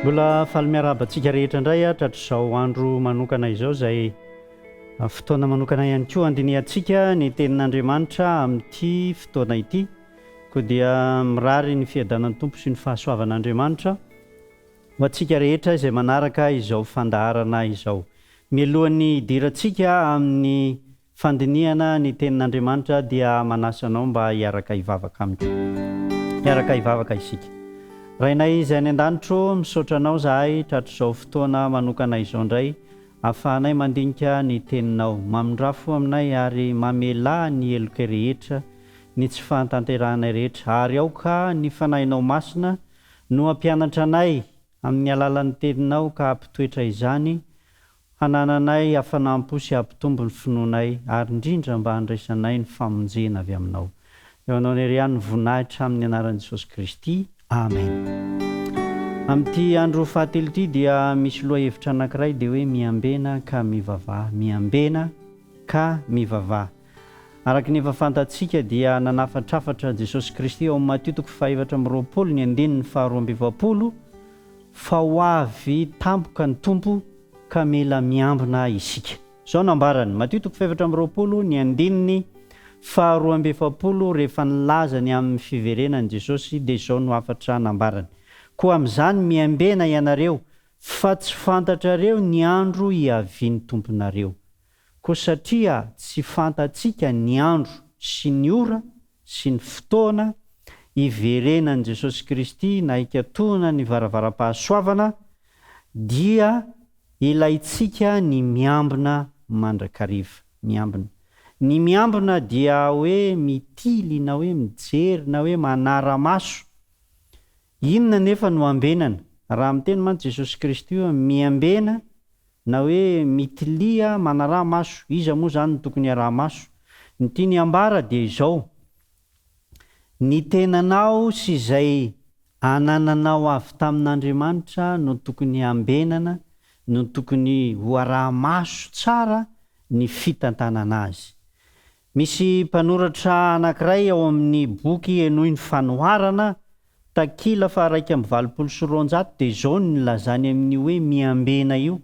Mbola faly miarahaba antsika rehetra indray aho tratr'izao andro manokana izao izay fotoana manokana ihany koa handinihantsika ny tenin'Andriamanitra amin'ity fotoana ity. Koa dia mirary ny fiadanan'ny Tompo sy ny fahasoavan'Andriamanitra ho antsika rehetra izay manaraka izao fandaharana izao. Mialohan'ny hidirantsika amin'ny Fandinihana ny Tenin'Andriamanitra dia manasa anao mba hiaraka hivavaka amiko. Hiaraka hivavaka isika. Rainay izay any an-danitra ô, misaotra Anao zahay tratr'izao fotoana manokana izao indray ahafahanay mandinika ny Teninao. Mamindrà fo aminay ary mamelà ny helokay rehetra, ny tsy fahantanterahanay rehetra. Ary aoka ny Fanahinao Masina no hampianatra anay amin'ny alalan'ny Teninao ka hampitoetra izany Hanananay hafanam-po sy hampitombo ny finoanay ary indrindra mba handraisanay ny famonjena avy Aminao. Eo Anao irery ihany ny voninahitra amin'ny anaran'i Jesosy Kristy. Amen. Amin'ity andro fahatelo ity dia misy lohahevitra anankiray dia hoe Miambena ka mivavaha. Miambena ka mivavaha. Araka ny efa fantatsika dia nanafatrafatra Jesosy Kristy ao amin'ny Matio toko faha-24 ny andininy faha-42 fa ho avy tampoka ny Tompo ka mila miambina isika. Izao no ambarany, Matio toko faha-24 ny andininy faha-42 rehefa nilaza ny amin'ny fiverenan'i Jesosy dia izao no hafatra nambarany, Koa amin'izany miambena ianareo fa tsy fantatrareo ny andro hiavian'ny Tomponareo. Koa satria tsy fantatsika ny andro sy ny ora sy ny fotoana hiverenan'i Jesosy Kristy na hikatona ny varavaram-pahasoavana dia ilaintsika ny miambina mandrakariva. Miambina. Ny miambina dia hoe mitily na hoe mijery na hoe manara-maso. Inona anefa no ambenana? Raha miteny mantsy Jesosy Kristy hoe miambena na hoe mitilia manaraha maso, iza moa izany no tokony haraha maso? Ny tiany hambara dia izao, ny tenanao sy izay anananao avy tamin'Andriamanitra no tokony hambenana, no tokony ho araha-maso tsara ny fitantanana azy. Misy mpanoratra anankiray ao amin'ny boky Henoy ny Fanoharana, takila faha-281 dia izao no nilazany amin'io hoe miambena io,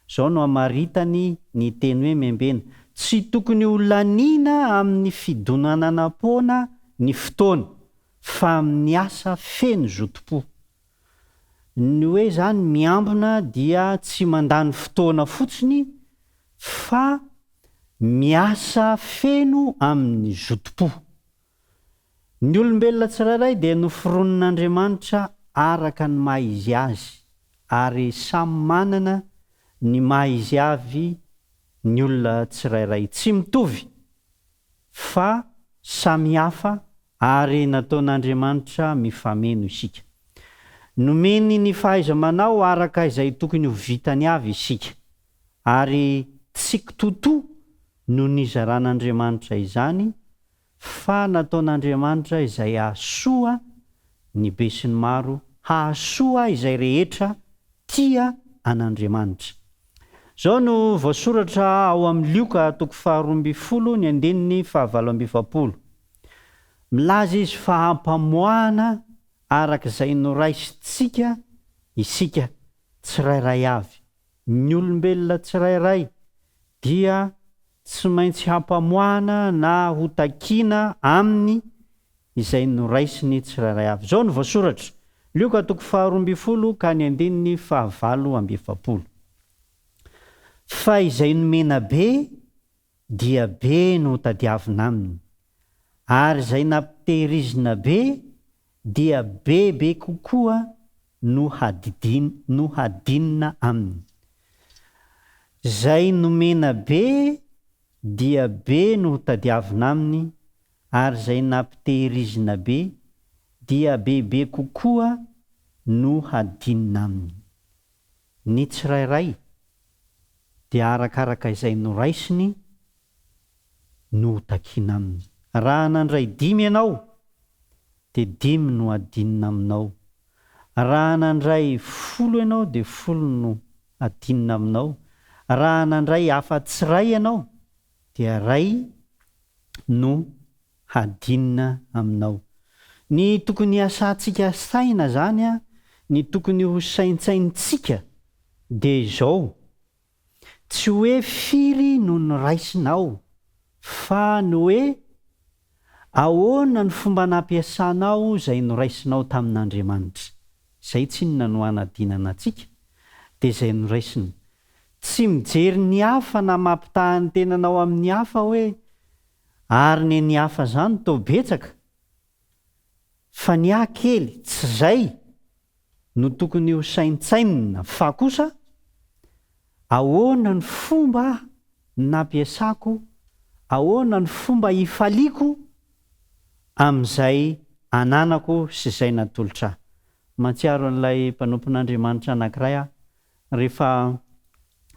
izao no amaritany ny teny hoe miambena, Tsy tokony ho laniana amin'ny fidonananam-poana ny fotoana, fa amin'ny asa feno zotom-po. Ny hoe izany miambina dia tsy mandany fotoana fotsiny fa miasa feno amin'ny zotom-po. Ny olombelona tsirairay dia noforonin'Andriamanitra araka ny maha izy azy ary samy manana ny maha izy avy ny olona tsirairay. Tsy mitovy fa samy hafa ary nataon'Andriamanitra mifameno isika. Nomeny ny fahaiza-manao araka izay tokony ho vitany avy isika. Ary tsy kitotoa no nizaran'Andriamanitra izany fa nataon'Andriamanitra izay hahasoa ny besinimaro, hahasoa izay rehetra tia an'Andriamanitra. Izao no voasoratra ao amin'ny Lioka toko faharoambinifolo ny andininy fahavalo amby efapolo. Milaza izy fa hampamoahana araka izay noraisintsika isika tsirairay avy. Ny olombelona tsirairay dia tsy maintsy hampamoahana na hotakiana aminy izay noraisiny tsirairay avy. Izao no voasoratra, Lioka toko faharoambinifolo ka ny andininy fahavalo amby efapolo. Fa izay nomena be dia be no hotadiavina aminy, ary izay nampitehirizina be dia bebe kokoa no hadidin no hadinina aminy. Izay nomena be dia be no hotadiavina aminy, ary izay nampitehirizina be dia bebe kokoa no hadinina aminy. Ny tsirairay dia arakaraka izay noraisiny no hotakiana aminy. Raha nandray dimy ianao dia dimy no hadinina aminao. Raha nandray folo ianao dia folo no hadinina aminao. Raha nandray afa-tsy iray ianao dia iray no hadinina aminao. Ny tokony hiasantsika saina izany an, Ny tokony ho saintsainintsika dia izao, Tsy hoe firy no noraisinao, fa ny hoe ahoana ny fomba nampiasanao izay noraisinao tamin'Andriamanitra. Izay tsinona no hanadinana antsika, dia izay noraisina. Tsy mijery ny hafa na mampitaha ny tenanao amin'ny hafa hoe ary nen'ny hafa zany toa betsaka fa ny ahy kely, tsy zay no tokony ho saintsainina fa kosa ahoana ny fomba nampiasako, ahoana ny fomba hifaliako amin'izay ananako sy izay natolotra ahy. Mahatsiaro an'ilay mpanompon'Andriamanitra anankiray aho, rehefa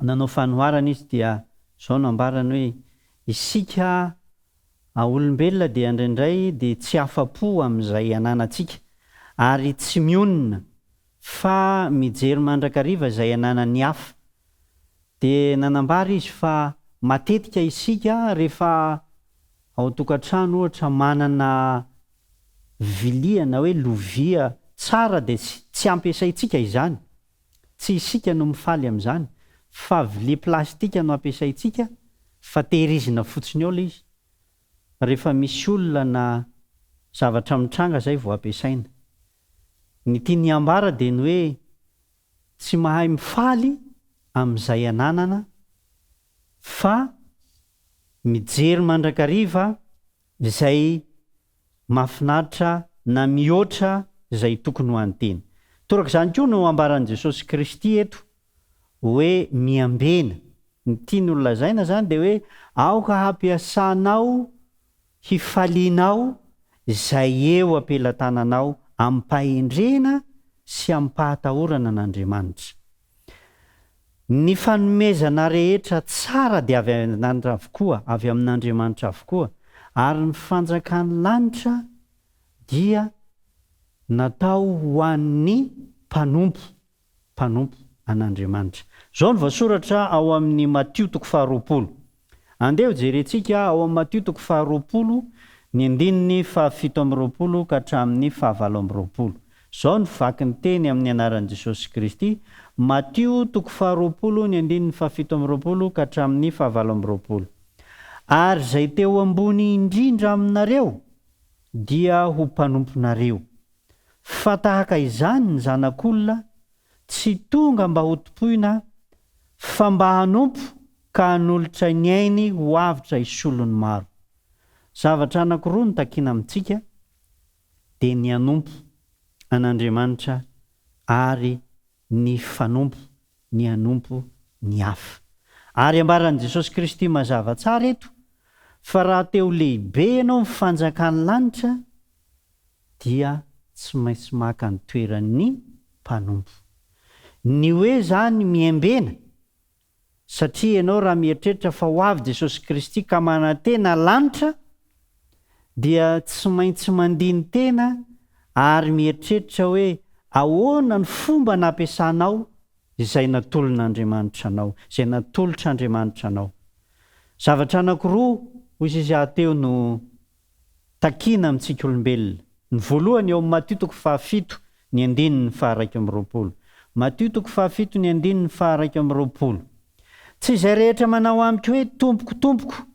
nanao fanoharana izy dia izao no ambarany hoe, isika olombelona dia indraindray dia tsy afa-po amin'izay ananantsika ary tsy mionona fa mijery mandrakariva izay ananan'ny hafa. Dia nanambara izy fa matetika isika rehefa ao an-tokantrano ohatra manana vilia na hoe lovia tsara dia tsy ampiasaintsika izany. Tsy isika no mifaly amin'izany fa vilia plastika no ampiasaintsika fa tehirizina fotsiny eo ilay izy. Rehefa misy olona na zavatra mitranga izay vao ampiasaina. Ny tiany hambara dia ny hoe tsy mahay mifaly amin'izay ananana fa mijery mandrakariva izay mahafinaritra na mihoatra izay tokony ho an'ny tena. Toraka izany koa no ambaran'i Jesosy Kristy eto hoe miambena. Ny tiany ho lazaina izany dia hoe aoka hampiasanao hifalianao izay eo am-pelatananao amim-pahendrena sy amim-pahatahorana an'Andriamanitra. Ny fanomezana rehetra tsara dia avy an-danitra avokoa, avy amin'Andriamanitra avokoa, ary ny fanjakan'ny lanitra dia natao ho an'ny mpanompo, mpanompo an'Andriamanitra. Izao no voasoratra ao amin'ny Matio toko faharoapolo. Andeha ho jerentsika ao amin'ny Matio toko faharoapolo ny andininy fahafito amby roapolo ka hatramin'ny fahavalo amby roapolo. Izao no vaky ny teny amin'ny anaran'i Jesosy Kristy, Matio toko faharoapolo ny andininy fahafito amby roapolo ka hatramin'ny fahavalo amby roapolo. Ary izay teo ambony indrindra aminareo dia ho mpanomponareo. Fa tahaka izany ny Zanak'olona tsy tonga mba hotompoina fa mba hanompo ka hanolotra ny ainy ho avotra hisolo ny maro. Zavatra anankiroa no takiana amintsika dia ny hanompo an'Andriamanitra ary ny hifanompo, ny hanompo ny hafa. Ary ambaran'i Jesosy Kristy mazava tsara eto fa raha te ho lehibe ianao amin'ny fanjakan'ny lanitra dia tsy maintsy maka ny toeran'ny mpanompo. Ny hoe izany miambena, satria ianao raha mieritreritra fa ho avy Jesosy Kristy ka manantena lanitra dia tsy maintsy mandini-tena ary mieritreritra hoe ahoana ny fomba nampiasanao izay natolon'Andriamanitra anao, izay natolotr'Andriamanitra anao. Zavatra anankiroa hoy izy aho teo no Takiana amintsika olombelona. Ny voalohany eo amin'ny Matio toko fahafito ny andininy faha-21. Matio toko fahafito ny andininy faha-21. Tsy izay rehetra manao amiko hoe, Tompoko, Tompoko,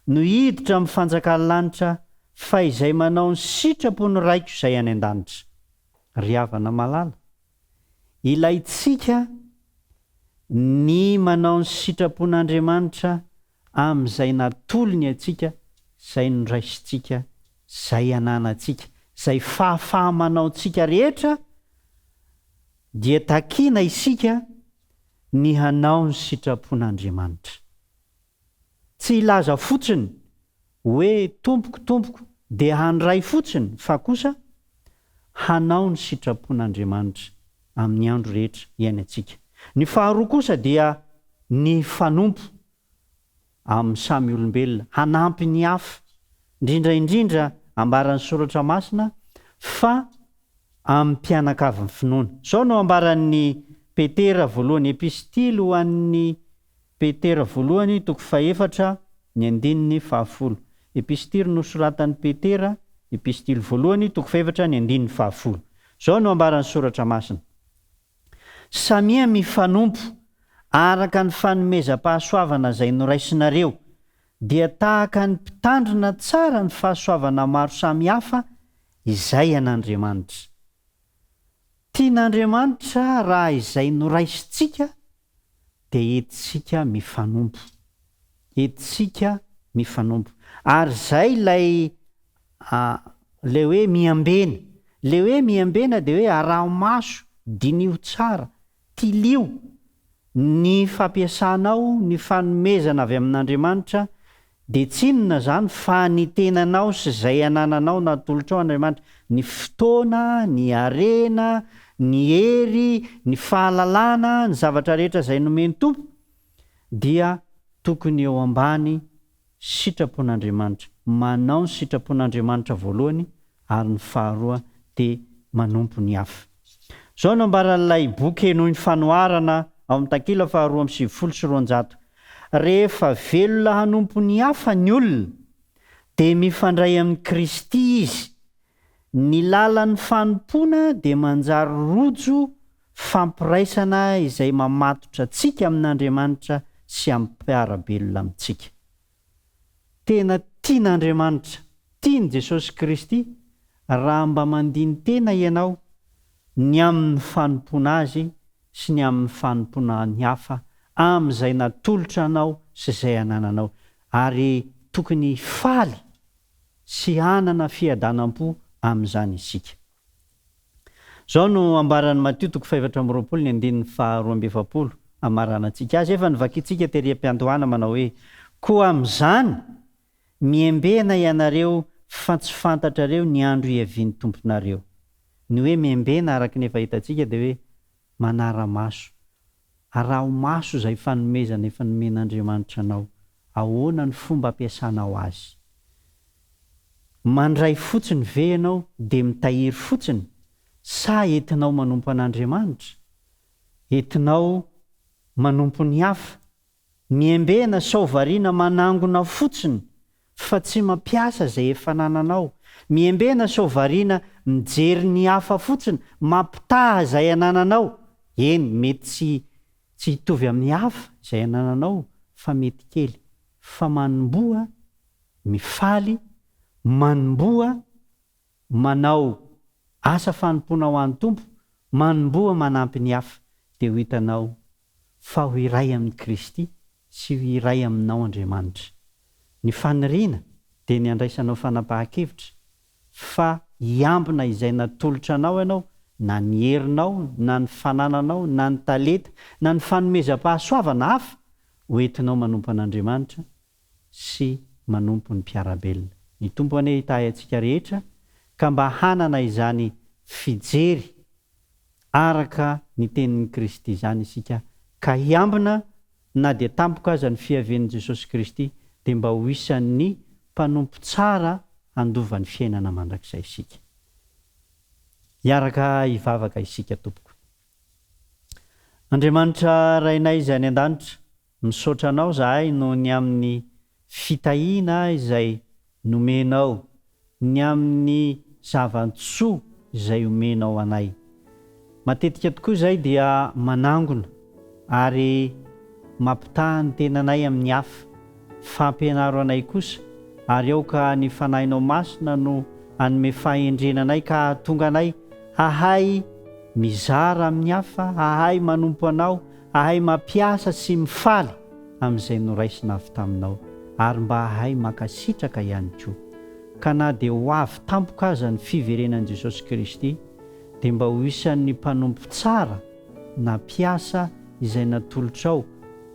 no hiditra amin'ny fanjakan'ny lanitra, fa izay manao ny sitrapon'ny Raiko izay any an-danitra. Ry havana malala, ilaintsika ny manao ny sitrapon'Andriamanitra amin'izay natolony antsika, izay noraisintsika, izay ananantsika, izay fahafaha-manaontsika rehetra, dia takiana isika ny hanao ny sitrapon'Andriamanitra. Tsy hilaza fotsiny hoe Tompoko, Tompoko dia handray fotsiny fa kosa hanao ny sitrapon'Andriamanitra amin'ny andro rehetra iainantsika. Ny faharoa kosa dia ny hifanompo amin'ny samy olombelona, hanampy ny hafa, indrindra indrindra ambaran'ny Soratra Masina fa amin'ny mpianakavin'ny finoana. Izao no ambaran'i Petera voalohany, Epistily ho an'ny Petera voalohany toko fahefatra ny andininy fahafolo. Epistily nosoratan'i Petera, Epistily voalohany toko fahefatra ny andininy fahafolo. Izao no ambaran'ny Soratra Masina. Samia mifanompo araka ny fanomezam-pahasoavana izay noraisinareo, dia tahaka ny mpitandrina tsara ny fahasoavana maro samihafa izay an'Andriamanitra. Tian'Andriamanitra raha izay noraisintsika dia entintsika mifanompo. Entintsika mifanompo. Ary izay ilay ilay hoe miambena. Ilay hoe miambena dia hoe araho maso, diniho tsara, tilio ny fampiasanao ny fanomezana avy amin'Andriamanitra dia tsy inona izany fa ny tenanao sy izay anananao natolotrao Andriamanitra, ny fotoana, ny harena, ny hery, ny fahalalana, ny zavatra rehetra izay nomen'ny Tompo dia tokony eo ambany sitrapon'Andriamanitra, manao ny sitrapon'Andriamanitra voalohany ary ny faharoa dia manompo ny hafa. Izao no ambaran'ilay boky Henoy ny Fanoharana ao amin'ny takila faha 292, Rehefa velona hanompo ny hafa ny olona, dia mifandray amin'i Kristy izy. Ny lalan'ny fanompoana dia manjary rojo fampiraisana izay mamatotra antsika amin'Andriamanitra sy amin'ny mpiara-belona amintsika. Tena tian'Andriamanitra, tian'i Jesosy Kristy raha mba mandini-tena ianao ny amin'ny fanompoana Azy sy ny amin'ny fanompoana ny hafa amin'izay natolotra anao sy izay anananao, ary tokony hifaly sy hanana fiadanam-po amin'izany isika. Izao no ambaran'i Matio toko fahefatra amby roapolo ny andininy faha roa amby efapolo amaranantsika azy, efa novakintsika tery am-piandohana manao hoe, Koa amin'izany, miembena ianareo fa tsy fantatrareo ny andro hiavian'ny Tomponareo. Ny hoe miembena araka ny efa hitantsika dia hoe manara-maso. Araho maso izay fanomezana efa nomen'Andriamanitra anao. Ahoana ny fomba ampiasanao azy? Mandray fotsiny ve ianao dia mitahiry fotsiny sa entinao manompo an'Andriamanitra? Entinao manompo ny hafa? Miembena sao variana manangona fotsiny fa tsy mampiasa izay efa anananao. Miembena sao variana mijery ny hafa fotsiny, mampitaha izay anananao. Eny, mety tsy tsy hitovy amin'ny hafa izay anananao fa mety kely. Fa manomboha mifaly, manomboha manao asa fanompoana ho an'ny Tompo, manomboha manampy ny hafa, dia ho hitanao fa ho iray amin'i Kristy sy ho iray aminao Andriamanitra. Ny faniriana dia ny handraisanao fanapahan-kevitra fa hiambina izay natolotra anao ianao, na ny herinao, na ny fanananao, na ny talenta, na ny fanomezam-pahasoavana hafa ho entinao manompo an'Andriamanitra sy manompo ny mpiara-belona. Ny Tompo anie hitahy antsika rehetra ka mba hanana izany fijery araka ny tenin'i Kristy izany isika ka hiambina na dia tampoka aza ny fiavian'i Jesosy Kristy dia mba ho isan'ny mpanompo tsara handova ny fiainana mandrakizay isika. Hiaraka hivavaka isika tompoko. Andriamanitra Rainay izay any an-danitra, Misaotra Anao zahay noho ny amin'ny fitahiana izay nomenao, ny amin'ny zava-tsoa izay omenao anay. Matetika tokoa izay dia manangona ary mampitaha ny tenanay amin'ny hafa. Fampianaro anay kosa ary aoka ny Fanahinao Masina no hanome fahendrena anay ka hahatonga anay hahay mizara amin'ny hafa, hahay manompo Anao, Hahay mampiasa sy mifaly amin'izay noraisina avy taminao, ary mba hahay mankasitraka ihany koa. Ka na dia ho avy tampoka aza ny fiverenan'i Jesosy Kristy, dia mba ho isan'ny mpanompo tsara nampiasa izay natolotrao,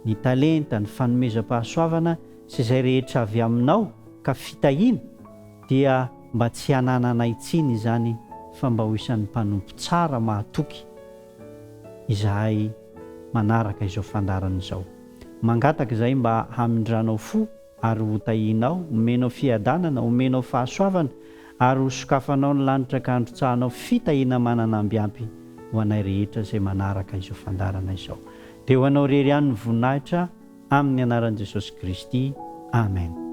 ny talenta, ny fanomezam-pahasoavana sy izay rehetra avy aminao ka fitahiana, dia mba tsy hanananay tsiny izany fa mba ho isan'ny mpanompo tsara mahatoky izahay manaraka izao fandaharana izao. Mangataka izahay mba hamindranao fo ary ho tahianao, omenao fiadanana, omenao fahasoavana ary ho sokafanao ny lanitra ka handrotsahanao fitahiana manana amby ampy ho anay rehetra izay manaraka izao fandaharana izao. Dia ho anao irery ihany ny voninahitra amin'ny anaran'i Jesosy Kristy. Amen.